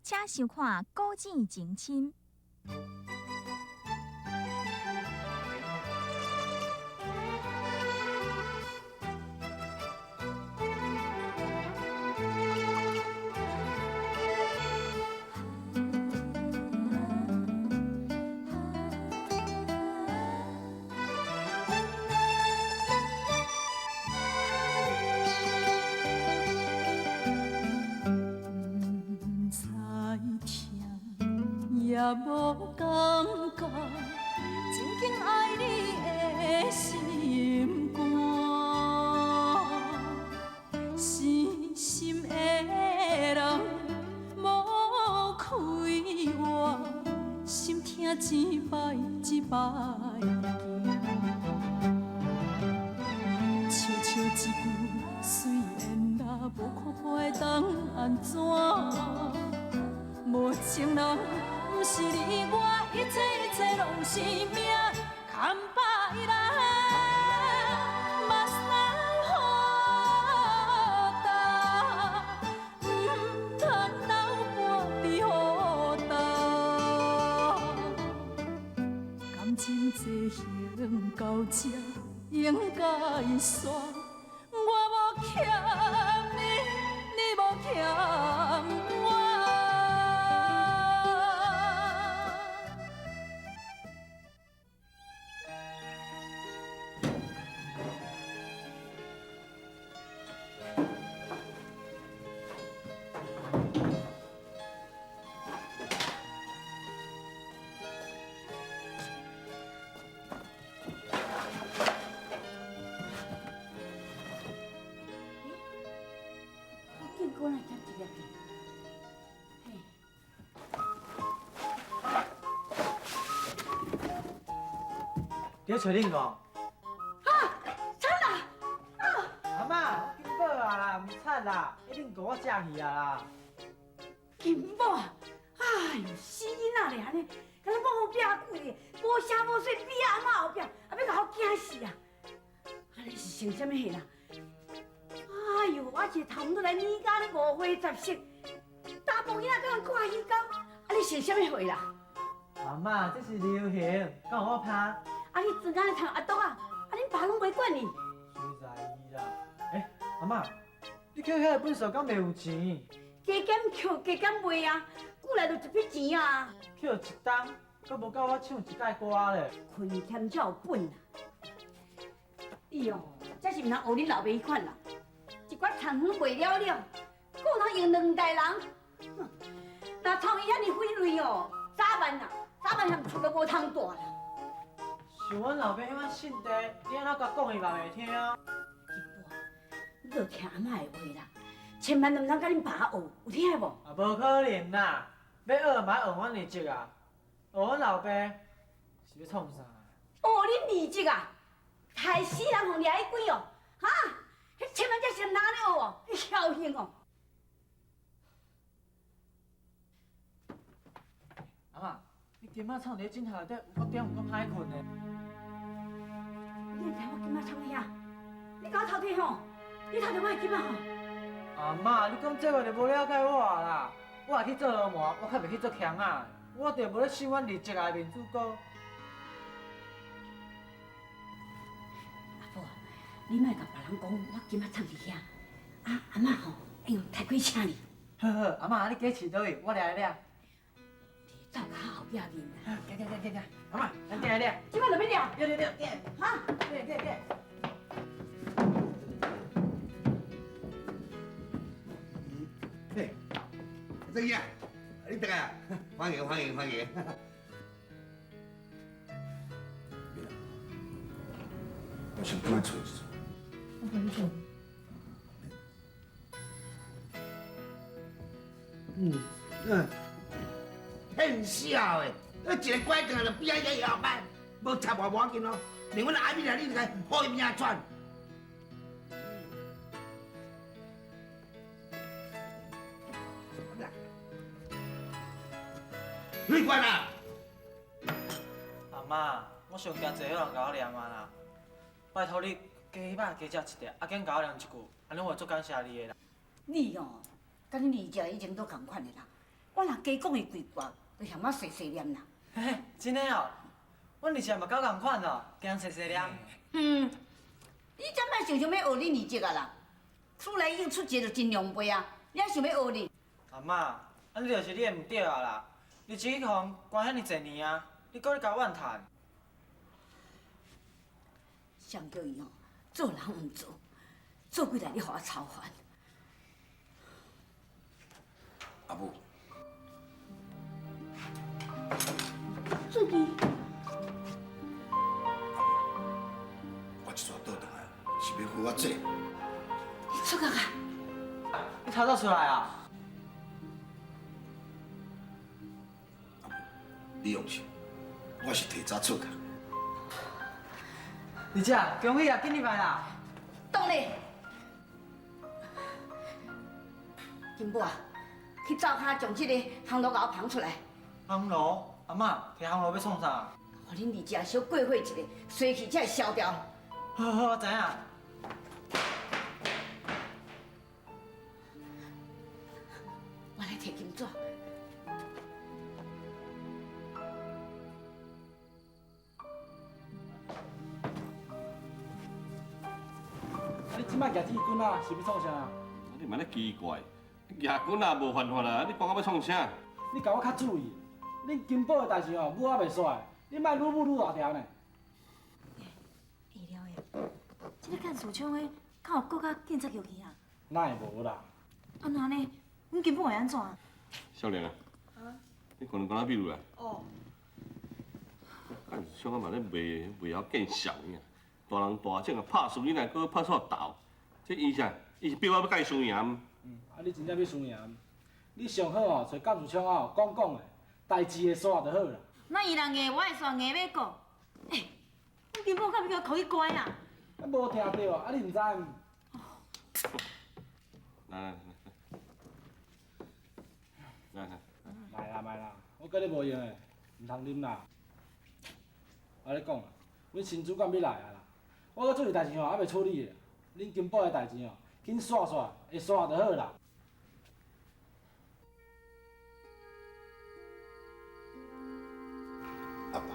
請收看《古井情深》。也无感觉，真紧爱你的心肝，死心的人无开活，心疼一摆一摆行，笑笑一句虽然啦，无看破会当按怎？无情人。毋是你我，一切一切拢是命，牵把伊来，目屎雨干，毋通流半滴雨干。感情进行到这应该煞，我无欠你，你无欠我。你咧揣恁个？啊，惨啦！啊！阿嬷，金宝啊啦，毋惨啦，彼恁哥我食去啊啦。金宝，哎呦，死囡仔咧，按呢，敢若某壁鬼咧，无声无息，比阿嬷后壁，啊，欲共我惊死啊！啊，你是成啥物货啦？哎呦，我一个头毛来年甲咧五花十色，查埔囡仔敢人看鱼钩，啊，你成啥物货啦？阿嬷，这是流行，敢有我拍？啊！你专工咧趁阿杜啊！啊！恁爸拢袂管你？谁在意啦？欸，阿嬷，你扣遐个本数敢袂有钱？加减扣，加减卖啊！久来就一笔钱啊！扣一冬，阁无够我唱一届歌咧。困俭才有本啊！哎哟，这是毋通学恁老爸彼款啦，一寡田园卖了了，阁有通用两代人。哼，若创伊遐尔费力哦，早晚啊，早晚嫌厝都无通住啦。像阮老爸彼款性地，你按怎共讲伊嘛袂听。金宝，你著听阿嬷的话啦，千万毋通共恁爸学，有听无？啊，无可能啦！欲学嘛爱学阮二叔啊，学阮老爸是欲创啥？学恁二叔啊？害死人，予掠去鬼哦！哈，彼千万才是毋通按呢学哦，僥幸哦！阿嬷，你今仔创伫枕头内底有够点有够歹困的。你知我今仔创啥？你共我偷摕吼！你偷摕我的金仔吼！阿嬷，你讲这话就无了解我啦。我若去做流氓，我较袂去做强仔。我就无咧信阮二叔的面子膏。阿宝，你莫共别人讲，我今仔藏伫遐。啊，阿嬷吼，会用抬过请你。好好，阿嬷，你加饲倒去，我掠来掠。走较后壁面啦。行行行行行，阿嬷，咱行来掠。这摆就欲掠。对对对，行。哈？对对对。嘿，郑姨啊，你回来啊？欢迎欢迎欢迎。我先转来揣一下。我帮你做。嗯，骗笑的，一个拐杖就变啊一摇摆，无插我无要紧哦。连阮阿美啊，你就该好伊名转。你管啊？阿嬷，我上惊济人共我念啊啦，拜托你加起码加食一粒，啊，减共我念一句，按呢我会足感谢你的啦。你哦，佮恁二姐以前都仝款的啦。我若加讲伊几句，就嫌我细细念啦。嘿，真的哦，阮二姐嘛阁仝款哦，惊细细念。嗯，你这摆想想欲学恁二姐啊啦？厝内已经出一个就真狼狈啊，你还想欲学哩？阿嬷，按呢就是你的毋对啊啦！你自己予人关遐尔济年啊，你阁咧共怨叹？谁叫伊吼做人毋做，做几代你予我操烦。阿母。志基。阿母，我这逝倒转来是欲好好坐。你出去啊？你头早出来啊？阿母，你放心，我是提早出去。二姐，恭喜啊，紧入来啦！当咧，金宝啊，去灶跤将这个烘炉共我捧出来。烘炉？阿嬷，提烘炉欲创啥？予恁二姐小过火一下，衰气才会消掉。好好，我知影。我来提金纸。啊，你这摆举铁棍仔是欲创啥？啊，你嘛咧奇怪，举棍仔无犯法啊，你讲我欲创啥？你共我较注意，恁金宝的代志吼，母仔袂煞，你莫愈母愈大条呢。会了的，这个干事长的，敢有国家警察局去啊？哪会无啦？啊，那按呢，阮金宝会按怎？少年啊，你可能讲哪比如来？哦。干事长啊嘛咧袂袂晓见笑尔，大人大种啊，拍输囡仔，阁拍出斗，这伊啥？伊是逼我欲共伊输赢。嗯，啊，你真正欲输赢？你上好哦，揣干事长哦，讲讲的，代志会煞就好啦。那伊若硬，我会煞硬欲顾。欸，阮金宝敢欲共扣去关啊？啊，无听著啊，你毋知？来来来，来来。莫啦莫啦，我佮你无用的，毋通啉啦。我咧讲啦，阮新主管欲来啊啦，我阁做一代志吼，犹未处理的，恁金宝的代志吼，紧煞煞，会煞就好啦。阿爸，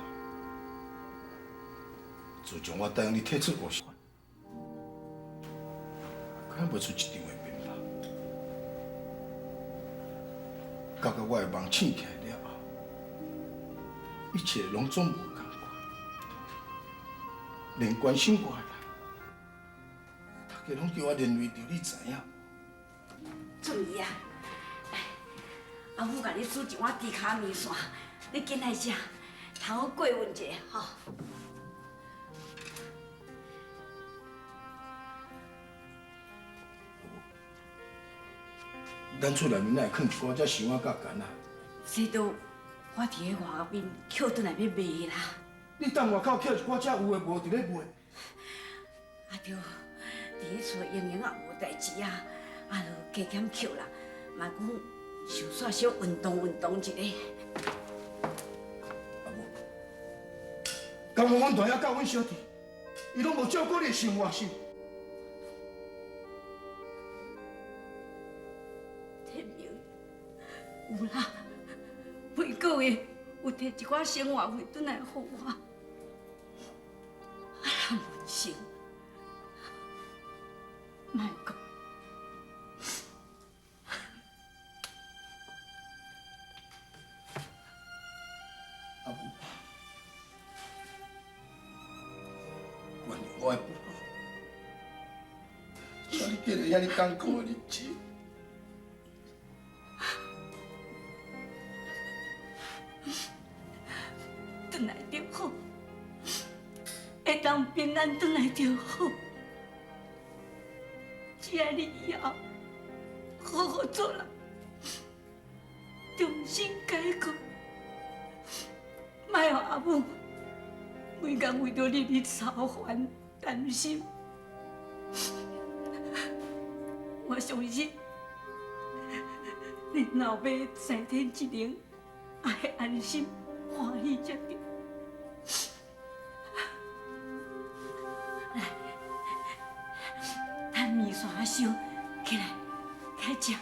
自从我答应你退出50万，敢袂出一张的面貌。感觉我的梦醒起来了后，一切拢总无仝款，连关心我的人，大家拢叫我连累著，你知影？俊仪啊，阿母共你煮一碗猪跤面线，你紧来食，通好过运一下吼。咱厝内面哪会囥一寡这箱仔佮矸仔？这都我伫咧外面捡转来欲卖啦。你踮外口捡一寡这有的无伫咧卖？啊对，伫咧厝闲闲也无代志啊，啊就加减捡啦，嘛讲想煞小运动运动一下。阿母，敢讲阮大兄佮阮小弟，伊拢无照顾你的生活是？天明，有啦，每个月有提一寡生活费转来予我，啊，文成，莫讲。阿母，原谅我的不好，请你过了遐尔艰苦的日子。转来就好，会当平安转来就好。只爱你以后好好做人，重新改过，莫予阿母每工为著你而操烦担心。我相信，恁老爸在天之灵也会安心欢喜才对。来，趁面线还烧，起来，开食。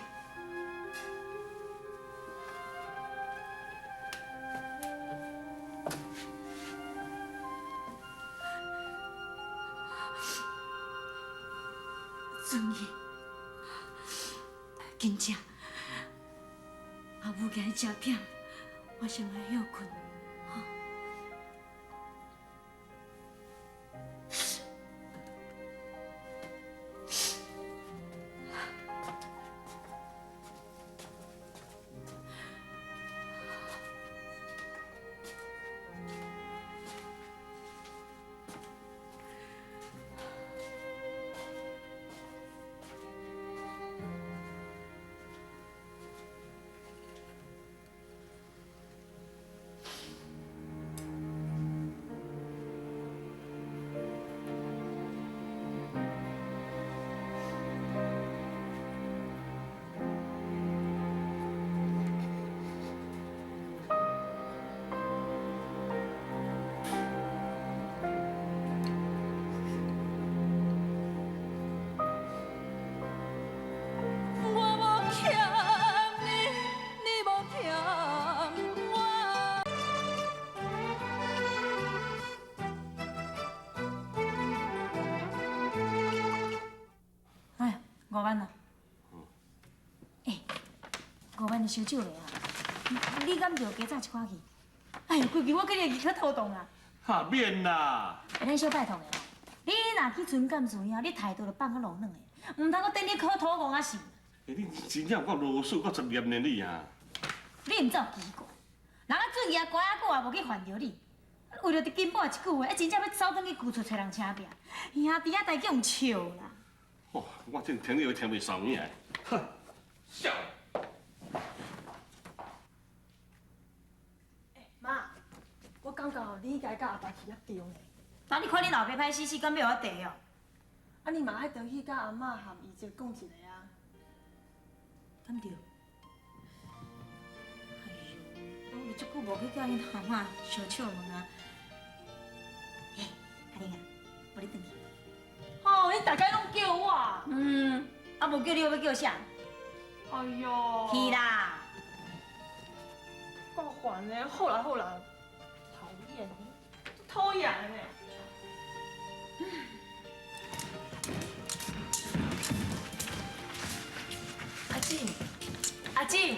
准去，紧食。阿母今日食忝，我先来歇睏，哈。我无欠你，你无欠我。哎，5万啊！欸，5万就收少咧啊！你敢著加早一寡去？哎呦，规气我叫你会去较妥当啦。哈免啦，欸，咱小拜托的哦，你若去村干事遐，你态度就放较落软的，毋通阁等你考土戆仔死。欸，你真正有够啰嗦，够专业呢你啊！你毋知有奇怪，人啊准伊啊乖仔久也无去烦著你，为著伫金宝的一句话，啊真正欲走转去旧厝揣人车拚，兄弟仔代叫人笑啦。哦，我真听你话听袂爽你啊！哼，笑。妈，我感觉你应该佮阿爸去较对呢。那你看恁老爸歹死死，敢欲予我提哦？啊，你嘛爱转去佮阿嬷含姨姐讲一下啊。敢对？哎呦，我有足久无去佮𪜶阿嬷相笑问啊。欸，阿玲啊，无你转去。哦，你逐家拢叫我。嗯，啊无叫你，我欲叫啥？哎呦。去啦。够烦的，好啦好啦，讨厌，讨厌的。阿姊，阿姊，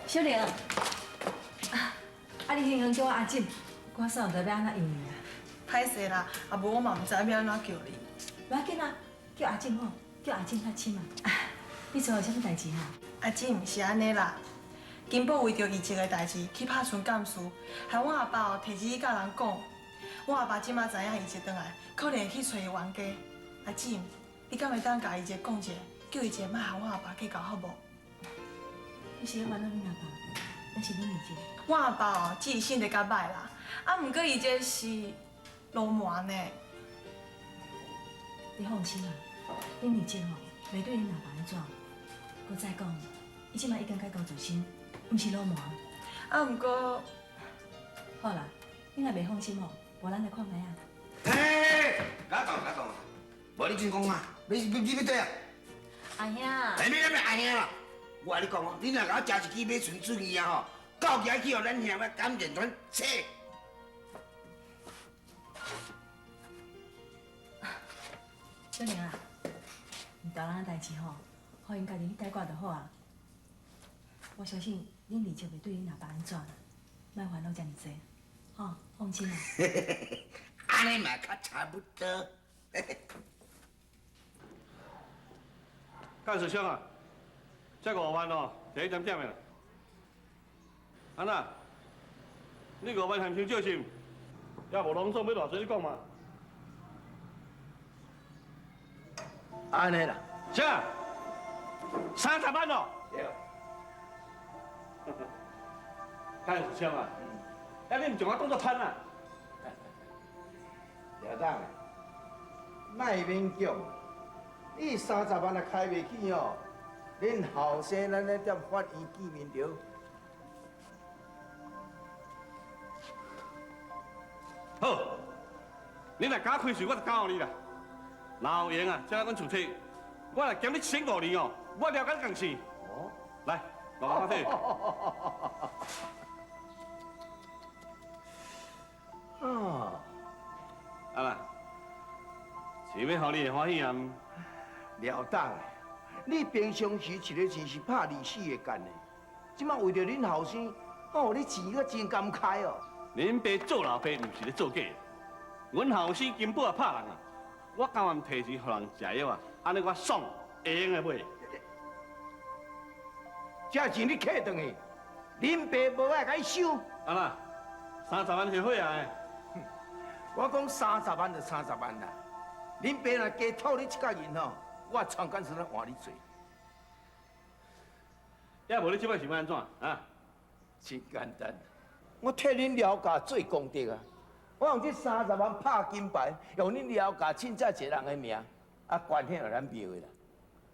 小玲，啊，你兴兴叫我阿姊，我煞毋知欲按怎应你啊。歹势啦，啊无我嘛毋知欲按怎叫你。无要紧啊，叫阿姊好，叫阿姊较亲嘛。你做啥物代志哈？阿姊毋是按呢啦，金宝为著遗嘱的代志去拍孙干事，害阮阿爸哦提起去佮人讲。阮阿爸这马知影伊姐转来，可能会去揣伊冤家。阿姊，你敢会当共伊姐讲一下，叫伊姐莫和阮阿爸计较好无？你是咧烦恼恁阿爸，抑是恁二姐？阮阿爸哦，记性就较歹啦，啊，毋过伊这是流氓呢。你放心啦，恁二姐吼袂对恁阿爸按怎。阁再讲，伊这马已经改高自新，毋是流氓。啊，毋过，好啦，你若袂放心吼，无咱来看觅啊。欸，甲讲甲讲，无你真讲啊，你欲对啊？阿兄。哎，你咩阿兄啦？我共你讲哦，你若共我食一支买纯水鱼啊吼，到遐去予咱兄要感染团切。小玲啊，大人的代志吼，予𪜶家己去解决就好啊。我相信恁二姐袂对恁阿爸按怎啦，莫烦恼遮尔济，吼，放心啦。按呢嘛较差不多。干事长啊，这5万哦，摕去点点的啦。安那？你5万嫌伤少是毋？也无拢总欲偌济，你讲嘛。按呢啦。啥？30万哦。对。干事长啊，啊你毋将我当作潘啊？廖董，莫勉强，你30万若开袂起哦，恁后生咱咧踮法院见面著。好，你若敢开喙，我就交予你啦。若有闲啊，才来阮厝提。我若欠你1500年哦，我了解共钱。哦，来，老妈提。啊，啊啦，是欲予你会欢喜啊？廖董，你平常时一个钱是拍24个干的，这摆为著恁后生，哦，你钱阁真甘开哦。恁爸做老爸，毋是咧做假的。阮后生金宝也拍人啊，我甘愿提钱予人食药啊，按呢我爽，会用的买。这钱你揢转去，恁爸无爱共你收。啊啦，三十万后悔啊！我讲三十万就三十万啦，恁爸若加吐你一角银吼，我创干事来换你做。也无你这摆想欲按怎啊？真简单，我替恁了家做功德啊！我用这三十万拍金牌，用恁了家凊彩一个人的名，啊，关系就咱庙的啦。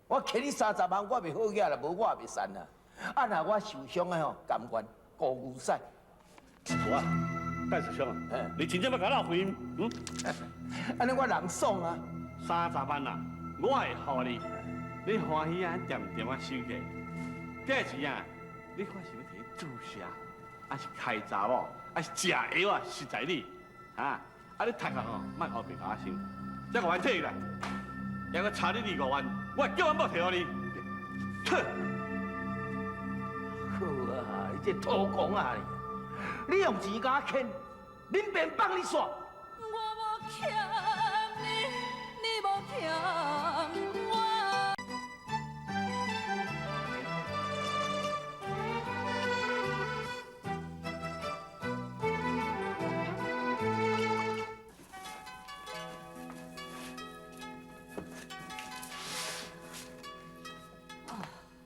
我欠你三十万，我袂好额啦，无我也袂散啦。啊，若我受伤的吼，甘愿顾牛屎。无啊，干受伤啊？你真正欲共我闹翻？嗯？按呢我人爽啊！三十万啊，我会予你，你欢喜啊，恬恬仔收起。这钱啊，你看是欲提去注射，还是开查某，还是食药啊？实在你，哈？啊，你读册吼，莫乌白共我收，这5万提来，犹阁差你25万，我会叫阮某提予你。哼！好啊，你这土公啊你！你用钱共我牵，恁爸放你煞。我无欠你，你无欠我。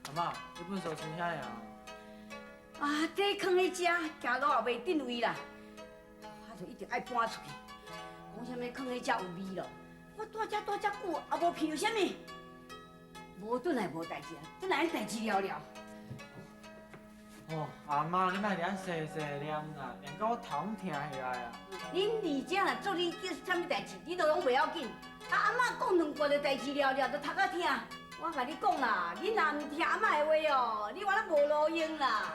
阿嬷，你粪扫清遐尔？啊，这囥佇遮，行路也袂振位啦，我就一定爱搬出去。讲啥物囥佇遮有味咯？我蹛遮蹛遮久，也无闻著啥物。无转来无代志，转来代志了了。哦，阿妈，你莫伫遐细细念啦，念到我头拢疼起来啊！恁二姐若做你叫啥物代志，你都拢袂要紧。啊，阿嬷讲两句就代志了了，就头壳疼。我共你讲啦，你若毋听阿嬷的话哦，你原来无路用啦。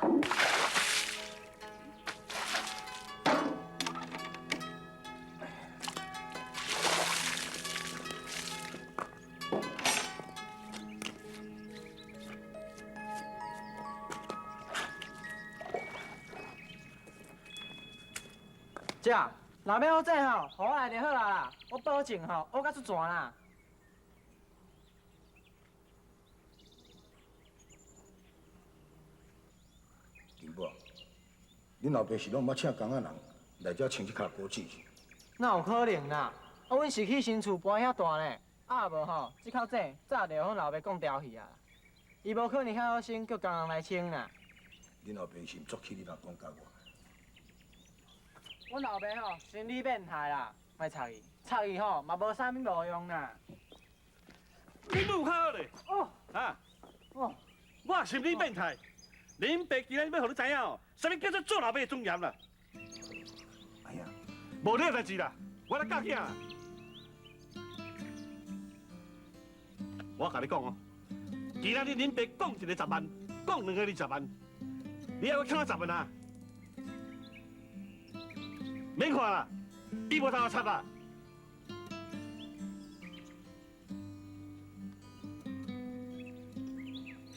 姐，若欲好这吼，予我来就好啦，我保证吼，学甲出泉啦。金宝，恁老爸是拢毋捌请工仔人来遮清这跤果子是？哪有可能啦？啊，阮是去新厝搬遐大呢，啊无吼，这口井早就予阮老爸讲掉去啊。伊无可能遐好心叫工人来清啦。恁老爸是毋足气你若讲甲我？阮老爸吼心理变态啦，莫插伊，插伊吼嘛无啥物路用啦。你愈较好咧。哦。啊。哦。我心理变态，恁爸今日欲予你知影哦，啥物叫做做老爸的尊严啦。哎呀，无你的代志啦，我来教囝啦。我共你讲哦，今仔日恁爸讲一个10万，讲两个20万，你还阁欠我10万啊？免看啦，伊无通插啦。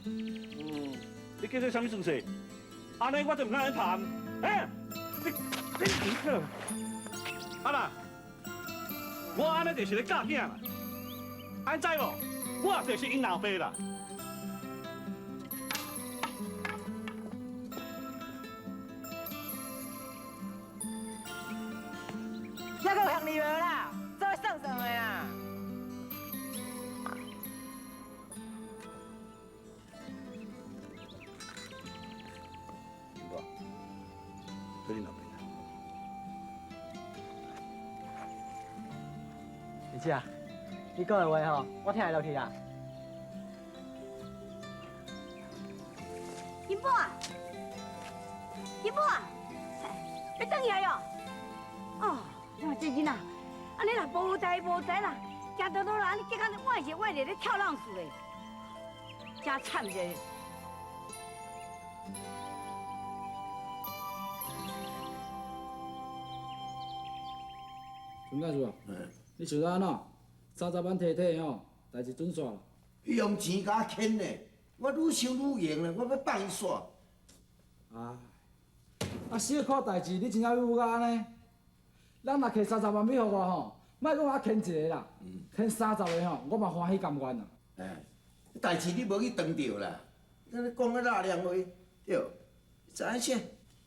嗯，你叫做啥物姿势？按呢我就毋敢来拍。哎，你阿啦，我按呢就是咧教囝啦。按知无？我就是𪜶老爸啦。遐阁有兄弟无啦？做算算的啦。金宝，对恁老爸来。二姐，你讲的话吼，我听会落去啦。金宝啊，金宝啊，欲转去啊哟？哦，你看这囡仔，按呢啦，无代无志啦，行倒倒啦，按呢结果歪一歪咧咧跳浪似的，真惨者。陈干事，你想得按怎？三十萬提提吼，代誌準煞啦。伊用錢共我牽呢，我愈想愈閒咧，我欲放伊煞。唉，啊小可代誌，你真正欲甲按呢？人若摕三十萬欲予我吼，莫講我牽一个啦，牽30个吼，我嘛歡喜甘願啦。哎，代誌你無去當著啦，你講啊垃圾話，對，知影啥？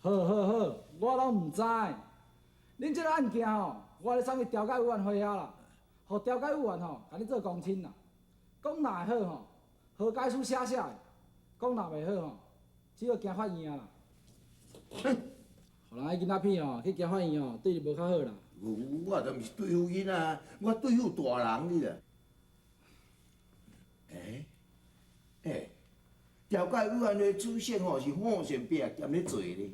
好好好，我攏毋知。恁這个案件吼，我咧送去調解委員會遐啦，予調解委員吼，共你做公親啦。講若會好吼，和解書寫寫的；講若袂好吼，只好行法院啊啦。予人彼囡仔片吼，去行法院吼，對你無較好啦。我都毋是對付囡仔，我對付大人你啦。欸欸，調解委員會主席吼是霍善伯兼咧做咧。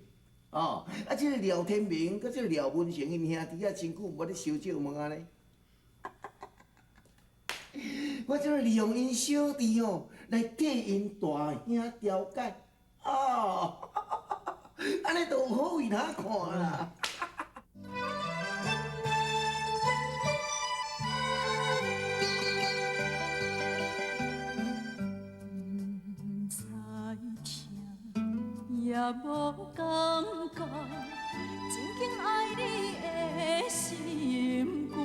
哦，啊，這个廖天明佮這个廖文成𪜶兄弟啊，真久無咧相借問啊咧。我這个利用𪜶小弟吼來替𪜶大兄調解，哦，按呢就有好位通看啦。毋知疼，也無感覺，真緊愛你的心肝，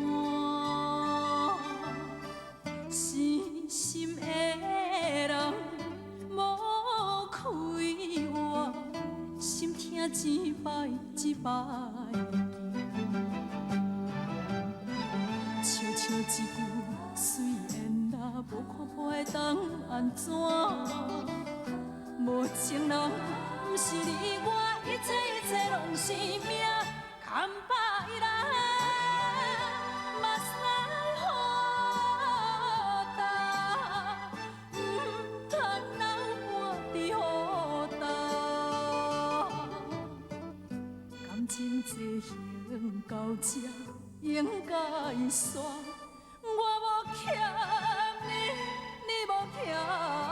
死心的人無開活，心疼一擺一擺記，笑笑一句随缘啦，無看破會當按怎？無情人，毋是你我，一切一切攏是命，牽把伊來，目屎雨焦，毋通流汗伫雨焦。感情进行到这应该煞，我無欠你，你無欠我。